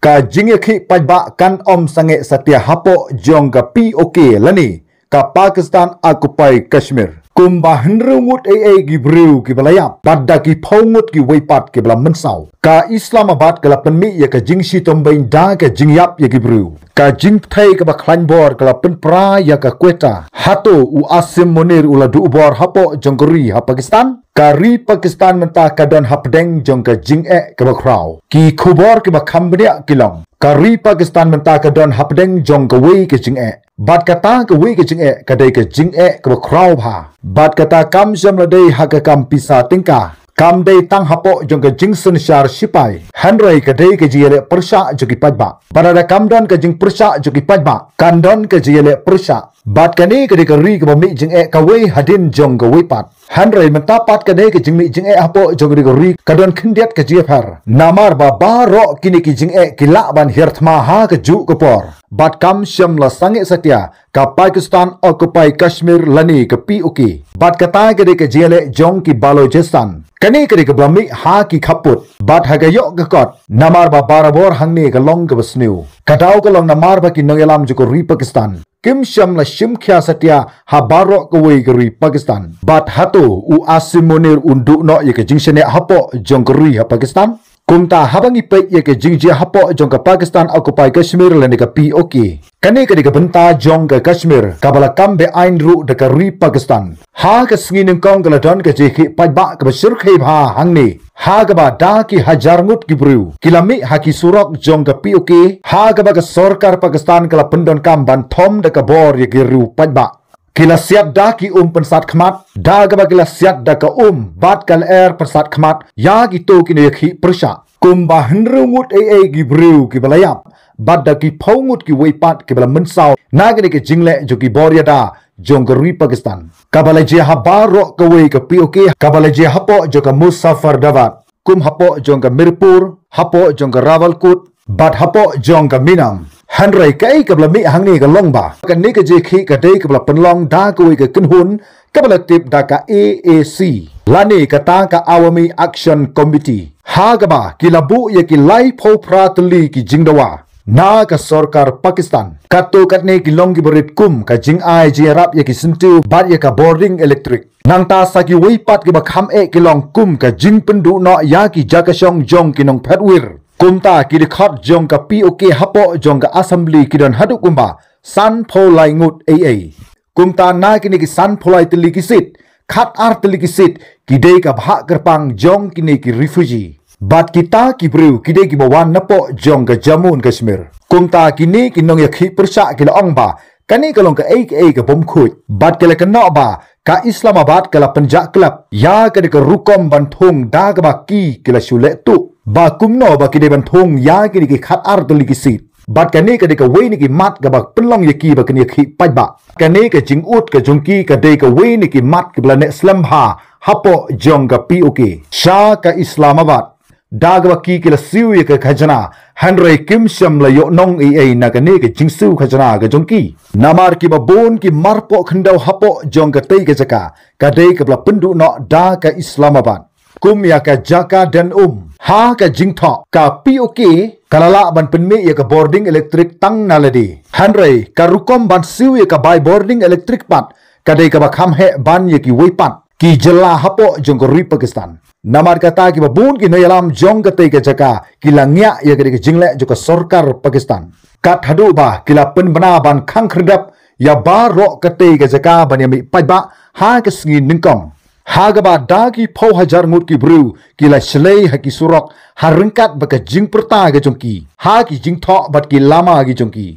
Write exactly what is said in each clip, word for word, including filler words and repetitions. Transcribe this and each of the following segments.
Ka jingïakhih paidbah kan ym sangeh satia hapoh jong ka P O K lane ka Pakistan Occupied Kashmir. Kumba hynriew ngut ei ei ki briew kiba la ïap bad da ki phew ngut kiwei pat kiba la mynsaw. Ka Islamabad ka la pynmih ïa ka jingshitom beiñ da ka jingïap ïa ki briew. Ka jingpyrthei kaba khlaiñ bor ka la pynpra ïa ka Quetta. Hato u Asim Munir u la duh bor hapoh jong ka ri ha Pakistan? Ka ri Pakistan mynta ka don hapdeng jong ka jingeh kaba khraw. Ki khubor kiba kham bniah ki long, ka ri Pakistan mynta ka don hapdeng jong kawei ka jingeh. Bad kata kawei ka jingeh ka dei ka jingeh kaba khraw bha. Bad kata kam shym la dei ha ka kam pisa tyngka. Kam dei tang hapoh jong ka jingsynshar shipai. Hynrei ka dei ka jingïaleh pyrshah jong ki paidbah. Bad lada kam don ka jingpyrshah jong ki paidbah, kan don ka jingïaleh pyrshah. Bad kane ka dei ka ri kaba mih jingeh kawei hadien jong kawei pat. Hynrei mynta pat ka dei ka jingmih jingeh hapoh jong ka dei ka ri ka don khyndiat ka jingïapher. Namar ba baroh kine ki jingeh ki lah ban hiar thma ha kajuh ka por. Bad kam shym la sangeh satia ka Pakistan Occupied Kashmir lane ka P O K. Bad kata ka dei ka jingïaleh jong ki Balochistan. Kane ka dei kaba la mih ha ki khappud. Bad ha ka ïoh ka kot. Namar ba barabor hangne ka long kaba sniew. Ka daw ka long namar ba ki nongïalam jong ka ri Pakistan kim shym la shim khia satia ha baroh kawei ka ri Pakistan. Bad hato u Asim Munir un duh noh ïa ka jingshaniah hapoh jong ka ri ha Pakistan? Kumta haba ngi peit ïa ka jingjia hapoh jong ka Pakistan Occupied Kashmir lane ka P O K. Kane ka dei ka bynta jong ka Kashmir kaba la kam be-aiñ ruh da ka ri Pakistan. Ha ka sngi nyngkong ka la don ka jingïakhih paidbah kaba shyrkhei bha hangne. Ha kaba da ki hajar ngut ki briew ki la mih ha ki surok jong ka P O K, ha kaba ka sorkar Pakistan ka la pyndonkam ban thom da ka bor ïa ki riew paidbah. Ki la siat da ki um pynsat khmat, da kaba ki la siat da ka um bad ka lyer pynsat khmat ïa kito ki nongïakhih pyrshah. Kumba hynriew ngut ei ei ki briew kiba la ïap bad da ki phew ngut kiwei pat kiba la mynsaw na kane ka jingleh jong ki bor ïada jong ka ri Pakistan. Kaba la jia ha baroh kawei ka P O K, kaba la jia hapoh jong ka Muzaffarabad, kum hapoh jong ka Mirpur, hapoh jong ka Rawalkote, bad hapoh jong ka Minom. Hynrei kaei kaba la mih hangne ka long ba kane ka jingïakhih ka dei kaba la pynlong da kawei ka kynhun kaba la tip da ka A A C lane kata ka Awami Action Committee. Ha kaba ki la buh ïa ki laiphew phra tylli ki jingdawa na ka sorkar Pakistan. Katto katne ki long kiba rit kum ka jingai jingïarap ïa ki syntiew bad ïa ka bording elektrik. Nangta sa kiwei pat kiba kham eh ki long kum ka jingpynduh noh ïa ki jaka shong jong ki nongphet wir. Kumta ki dkhot jong ka P O K hapoh jong ka assembly ki don haduh kumba sanphew lai ngut ei ei. Kumta na kine ki sanphew lai tylli ki seat, khatar tylli ki seat ki dei ka bhah kyrpang jong kine ki refugee. Bad kita ki briew ki dei kiba wan napoh jong ka Jammu and Kashmir. Kumta kine ki nongïakhih pyrshah ki la ong ba kane ka long kaei kaei ka bym khuid. Bad ki la kynnoh ba ka Islamabad ka la pynjah klep ïa kane ka rukom ban thung da kaba ki ki la shu leh tuh. Ba kumno ba ki dei ban thung ïa kine ki khatar tylli ki seat. Bad kane ka dei kawei na ki mat kaba pynlong ïa ki ba kin ïakhih paidbah. Kane ka jingud ka jong ki ka dei kawei na ki mat kaba la neh slem bha hapoh jong ka P O K. Sha ka Islamabad, da kaba ki ki la siew ïa ka khajna, hynrei kim shym la ïoh nong ei ei na kane ka jingsiew khajna ka jong ki. Namar kiba bun ki marpoh khyndew hapoh jong katei ka jaka ka dei kaba la pynduh noh da ka Islamabad. Kum ïa ka jaka den um. Ha ka jingthoh, ka P O K ka la lah ban pynmih ïa ka bording elektrik tang na lade. Hynrei ka rukom ban siew ïa ka bai bording elektrik pat ka dei kaba kham heh ban ïa kiwei pat ki jylla hapoh jong ka ri Pakistan. Namar kata kiba bun ki nongïalam jong katei ka jaka ki la ngiah ïa ka dei ka jingleh jong ka sorkar Pakistan. Kat haduh ba ki la pynbna ban khang khyrdep ïa baroh katei ka jaka ban ïa mih paidbah ha ka sngi nyngkong. Ha kaba da ki phew hajar ngut ki briew ki la shlei ha ki surok ha ryngkat bad ka jingpyrta ka jong ki ha ki jingthoh bad ki lama ki jong ki.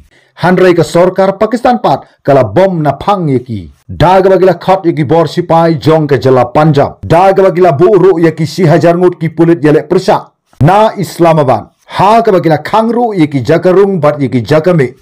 Hynrei ka sorkar Pakistan pat ka la bom naphang ïa ki. Da kaba ki la khot ïa ki bor sipai jong ka jylla Punjab. Da kaba ki la buh ruh ïa ki shi hajar ngut ki pulit ïaleh pyrshah na Islamabad. Ha kaba ki la khang ruh ïa ki jaka rung bad ïa ki jaka mih.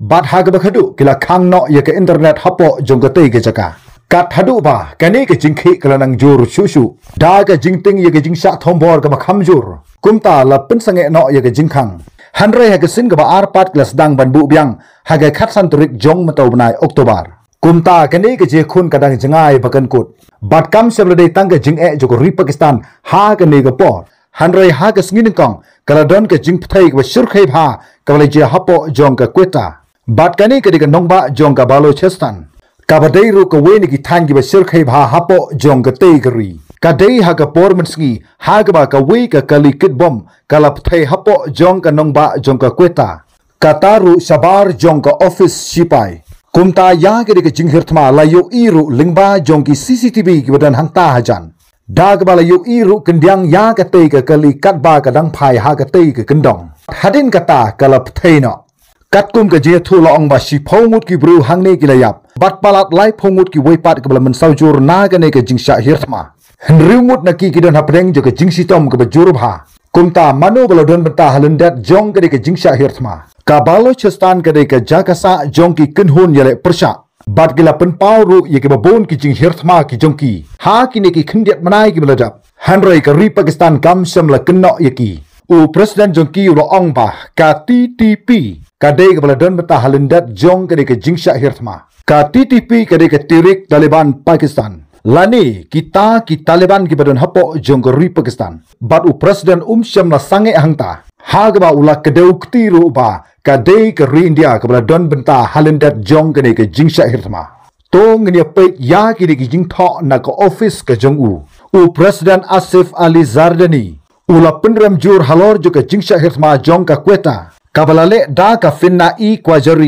Bad ha kaba khadduh ki la khang noh ïa ka internet hapoh jong katei ka jaka. Kat haduh ba kane ka jingkhih ka la nang jur shuh shuh da ka jingtieng ïa ka jingshah thombor kaba kham jur. Kumta la pynsangeh noh ïa ka jingkhang. Hynrei ha ka sien kaba ar pat ki la sdang ban buh biang ha ka khatsan tarik jong mynta u bnai October. Kumta kane ka jingïakhun ka dang jngai ba kan kut. Bad kam shym la dei tang ka jingeh jong ka ri Pakistan ha kane ka por. Hynrei ha ka sngi nyngkong ka la don ka jingpyrthei kaba shyrkhei bha kaba la jia hapoh jong ka Quetta. Bad kane ka dei ka nongbah jong ka Balochistan, kaba dei ruh kawei na ki thaiñ kiba shyrkhei bha hapoh jong katei ka ri. Ka dei ha ka por mynsngi ha kaba kawei ka kali kit bom ka la pyrthei hapoh jong ka nongbah jong ka Quetta, kata ruh shabar jong ka office shipai. Kumta ïa ka dei ka jinghiar thma la ïohi ruh lyngba jong ki C C T V kiba don hangta hajan, da kaba la ïohi ruh kyndiang ïa katei ka kali katba ka dang phai ha katei ka kyndong. Hadien kata ka la pyrthei noh. Katkum ka jingïathuh la ong ba shiphew ngut ki briew hangne ki la ïap bad palat laiphew ngut kiwei pat kiba la mynsaw jur na kane ka jingshah hiar thma. Hynriew ngut na ki ki don hapdeng jong ka jingshitom kaba jur bha. Kumta mano ba la don bynta ha lyndet jong ka dei ka jingshah hiar thma? Ka Balochistan ka dei ka jaka sah jong ki kynhun ïaleh pyrshah bad ki la pynpaw ruh ïa kiba bun ki jinghiar thma ki jong ki ha kine ki khyndiat bnai kiba la dep. Hynrei ka ri Pakistan kam shym la kynnoh ïa ki. U President jong ki u la ong ba ka T T P ka dei kaba la don bynta ha lyndet jong ka dei ka jingshah hiar thma. Ka T T P ka dei ka Tehrik Taliban Pakistan, lane kita ki Taliban kiba don hapoh jong ka ri Pakistan. Bad u President um shym la sangeh hangta ha kaba u la kdew kti ruh ba ka dei ka ri India kaba la don bynta ha lyndet jong kane ka jingshah hiar thma. To ngin ïa peit ïa kine ki jingthoh na ka office ka jong u. U President Asif Ali Zardani u la pynrem jur halor jong ka jingshah hiar thma jong ka Quetta kaba la leh da ka Fitna-e-Qajar,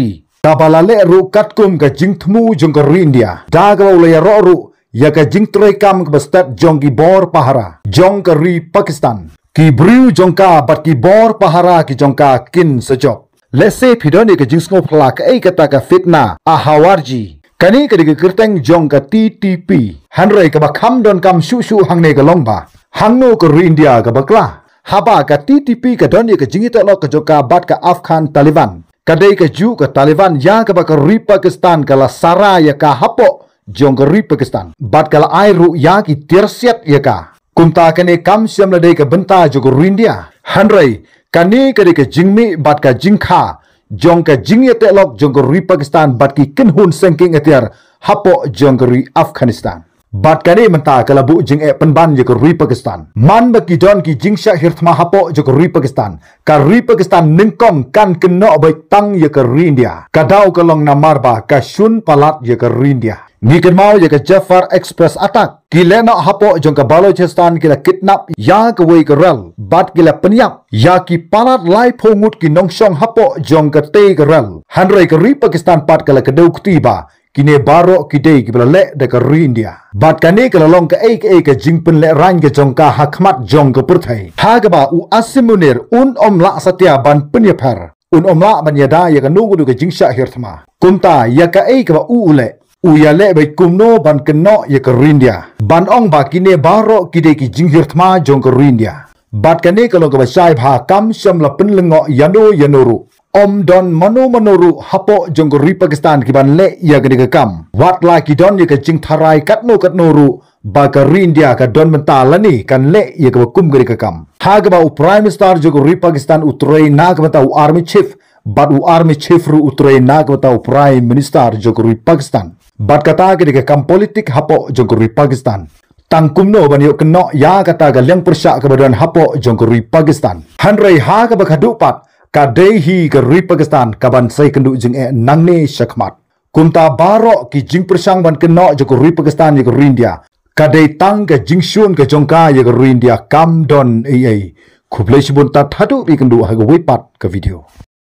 kaba la leh ruh katkum ka jingthmu jong ka ri India, da kaba u la ïaroh ruh ïa ka jingtrei kam kaba stet jong ki bor pahara jong ka ri Pakistan. Ki briew jong ka bad ki bor pahara ki jong ka kin sa jop. Lehse phi don ïa ka jingsngewphylla kaei kata ka Fitna-e-Qajar. Kane ka dei ka kyrteng jong ka T T P. Hynrei kaba kham donkam shuh shuh hangne ka long ba hangno ka ri India ka bakla? Haba ka T T P ka don ïa ka jingïateh lok ka jong ka bad ka Afghan Taliban, ka dei kajuh ka Taliban ïa kaba ka ri Pakistan ka la sara ïa ka hapoh jong ka ri Pakistan bad ka la ai ruh ïa ki tiar siat ïa ka. Kumta kane kam shym la dei ka bynta jong ka ri India. Hynrei kane ka dei ka jingmih bad ka jingkha jong ka jingïateh lok jong ka ri Pakistan bad ki kynhun seng kieng atiar hapoh jong ka ri Afghanistan. Bad kane mynta ka la buh jingeh pynban ïa ka ri Pakistan. Man ba ki don ki jingshah hiar thma hapoh jong ka ri Pakistan, ka ri Pakistan nyngkong kan kynnoh beit tang ïa ka ri India. Ka daw ka long namar ba ka shun palat ïa ka ri India. Ngi kynmaw ïa ka Jaffa Express attack. Ki leh noh hapoh jong ka Balochistan, ki la kidnap ïa kawei ka rel bad ki la pynïap ïa ki palat laiphew ngut ki nongshong hapoh jong katei ka rel. Hynrei ka ri Pakistan pat ka la kdew kti ba kine baroh ki dei kiba la leh da ka ri India. Bad kane ka la long kaei kaei ka jingpynlehraiñ ka jong ka ha khmat jong ka pyrthei, ha kaba u Asim Munir un ym lah satia ban pynïapher. Un ym lah ban ïada ïa kano kano ka jingshah hiar thma. Kumta ïa kaei kaba u u leh, u ïaleh beit kumno ban kynnoh ïa ka ri India, ban ong ba kine baroh ki dei ki jinghiar thma jong ka ri India. Bad kane ka long kaba shai bha, kam shym la pynlyngngoh ïano ïano ruh. Ym don mano mano ruh hapoh jong ka ri Pakistan ki ban leh ïa kane ka kam, wat la ki don ïa ka jingtharai katno katno ruh ba ka ri India ka don bynta lane kan leh ïa kaba kum kane ka kam. Ha kaba u Prime Minister jong ka ri Pakistan u trei na ka bynta u Army Chief, bad u Army Chief ruh u trei na ka bynta u Prime Minister jong ka ri Pakistan. Bad kata ka dei ka kam politik hapoh jong ka ri Pakistan. Tang kumno ban ïoh kynnoh ïa kata ka liang pyrshah kaba don hapoh jong ka ri Pakistan. Hynrei ha kaba khadduh pat, ka dei hi ka ri Pakistan kaban sa ïakynduh jingeh nangne shakhmat. Kumta baroh ki jingpyrshang ban kynnoh jong ka ri Pakistan ïa ka ri India, ka dei tang ka jingshun ka jong ka ïa ka ri India, kam don ei ei. Khublei shibun, tad haduh ba ïakynduh ha kawei pat ka video.